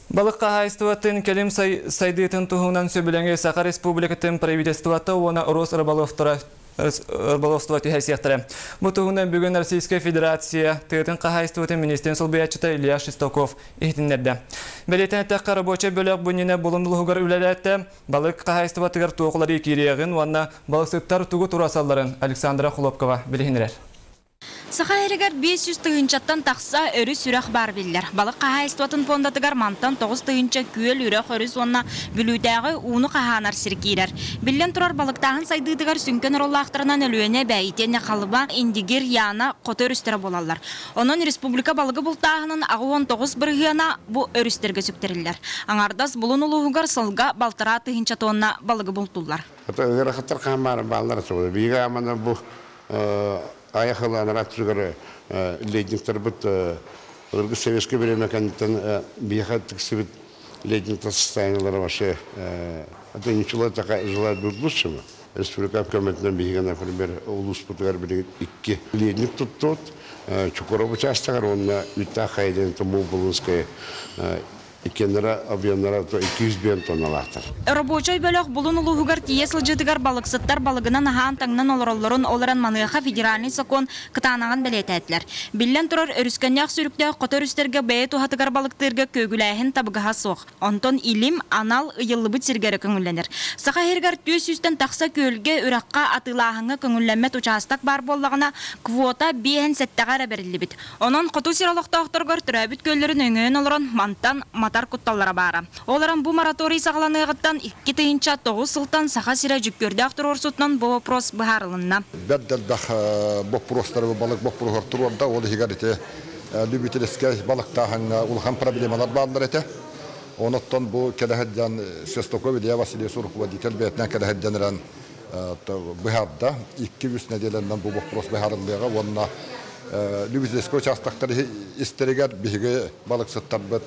Балык хаһаайыстыбатын кэлим сайдыытын туһунан сөбүлэҥи Саха Республикатын правительствота уонна Росрыболовство түһэрсиэхтэрэ. Бу туһунан бүгүн Российскай Федерация тыатын хаһаайыстыбатын министрин солбуйааччыта Илья Шестаков иһитиннэрдэ. Бэлиэтээн эттэххэ, рабочай бөлөх бу иннинэ Булун улууһугар үлэлээтэ, балык хаһаайыстыбатыгар туох уларыйыы киириэҕин уонна балыксыттар тугу туруорсалларын Александра Хлопкова билиһиннэрэр. Саха сиригэр 500 тыһыынчаттан тахса өрүс үрэх баар биллэр. Балык хаһаайыстыбатын фондатыгар мантан 9 тыһыынча күөл, үрэх, өрүс уонна Бүлүүтээҕи ууну хаһаанар сир киирэр. Биллэн турар, балыктааһын сайдыытыгар сүҥкэн оруоллаахтарынан Өлүөнэ, Эбэ, итиэннэ Халыма, Индигир, Яна, Хоту өрүстэрэ буолаллар. Онон республика балыгы бултааһынын 89 бырыһыана бу өрүстэргэ сүктэриллэр. Аҥардас Булун улууһугар сылга 1,5 тыһыынча тонна балыгы бултууллар. Ыарахаттар хаамаары бааллар биигэ амана бу аяхылаанар атсыгар ледниктарбыт ыргы советское время кэнниттэн биһиэхэ тиксибит ледниктар состояниелара вообще это ничего такая желает быть лучшему. Республика көмөтүнэн биһиги, например, улууспутугар билигин икки ледник туттуут Чукуров учаастагар уонна Үтта Хайден Тумул Булунская иккиэннэрэ объемнара 200 тонналаахтар. Рабочай бөлөх Булун улууһугар тиийэ сылдьыытыгар балыксыттар балыгынан аһаан таҥнан олороллорун, олорон маныаха федеральный сокуон кытаанаҕын бэлиэтээтилэр. Биллэн турар, өрүскэннээх сүрүктээх хото өрүстэргэ бэйэ туһатыгар балыктыырга көгүлээһин табыгаһа суох. Онтон илим анал ыйыллыбыт сиргэрэ көҥүллэнэр. Саха сиригэр 400-тэн тахса күөлгэ үрэххэ атыылааһыҥҥа көҥүллэммэт учаастак баар буоллаҕына, квота 57-ҕэ эрэ бэриллибит. Онон хоту сир олохтоохторугар төрөөбүт күөллэрин өҥөйөн олорон мантан матар кутталлара баара. Олорон бу мораторий саҕаланыаҕыттан 2009 сылтан Саха сирэ дьүккүөрдээх туруорсуутунан бу вопрос быһаарылынна. Бэрт элбэх боппуруостары балык боппуруоһар туруорда, ол иһигэр ити любительскай балыктааһыҥҥа улахан проблемалар бааллар этэ. Оноттон бу кэлэһэддьан Шестаков Илья Васильевич руководитель бэйэтинэн кэлэһэддьэн быһаарда. 2-3 нэдиэлэнэн бу вопрос быһаарыллыаҕа уонна любительскай участоктар истэригэр биһиги балыксыттарбыт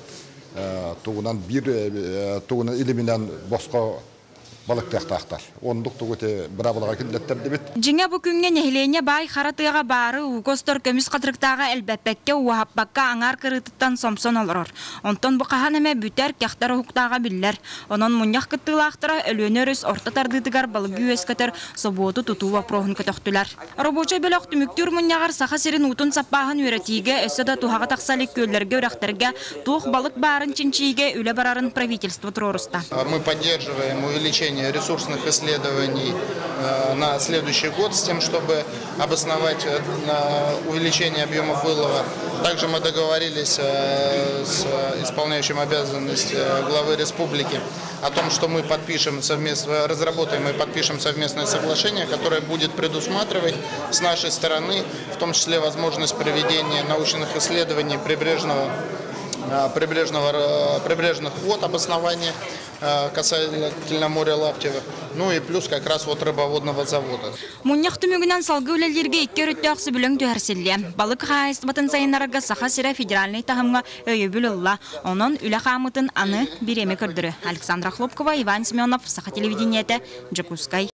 тугунан биир тугунан илиминэн босхо балыктыахтаахтар. Ондук тугу те быраабылаҕа киллэттердибит. Дьиҥэ бу күҥҥэ нэһилиэнньэ баай хара тыаҕа баары ууга устар көмүс хатырыктааҕа элбэппэккэ, уоһаппакка аҥаар кырыытыттан сомсон олорор. Онтон бу хаһан эмэ бүтэр, кэхтэр уһуктааҕа биллэр. Онон мунньах кыттыылаахтара Өлүөнэ өрүс орто тардыытыгар балыгы үөскэтэр собуоту тутуу вопроһун көтөхтүлэр. Рабочай бөлөх түмүктүүр мунньаҕар Саха сирин уутун саппааһын үөрэтиигэ өссө да туһаҕа тахса илик күөллэргэ үрэхтэргэ туох балык баарын чинчийиигэ үлэ барарын правительство туруоруста. Мы поддерживаем увеличение ресурсных исследований на следующий год с тем, чтобы обосновать увеличение объемов вылова. Также мы договорились с исполняющим обязанность главы республики о том, что мы подпишем совместно, разработаем и подпишем совместное соглашение, которое будет предусматривать с нашей стороны, в том числе возможность проведения научных исследований прибрежных вод обоснования касательно моря Лаптева, ну и плюс как раз вот рыбоводного завода. Мунньах түмүгүнэн салгыы үлэлииргэ икки өрүттээх сөбүлэҥ түһэрсиллиэ. Балык хаһаайыстыбатын сайыннарарга Саха сирэ федеральный таһымҥа өйөбүл ылла. Онон үлэ хаамыытын аны бириэмэ көрдөрүө. Александра Хлопкова, Иван Семенов, Саха телевидениетэ, Дьокуускай.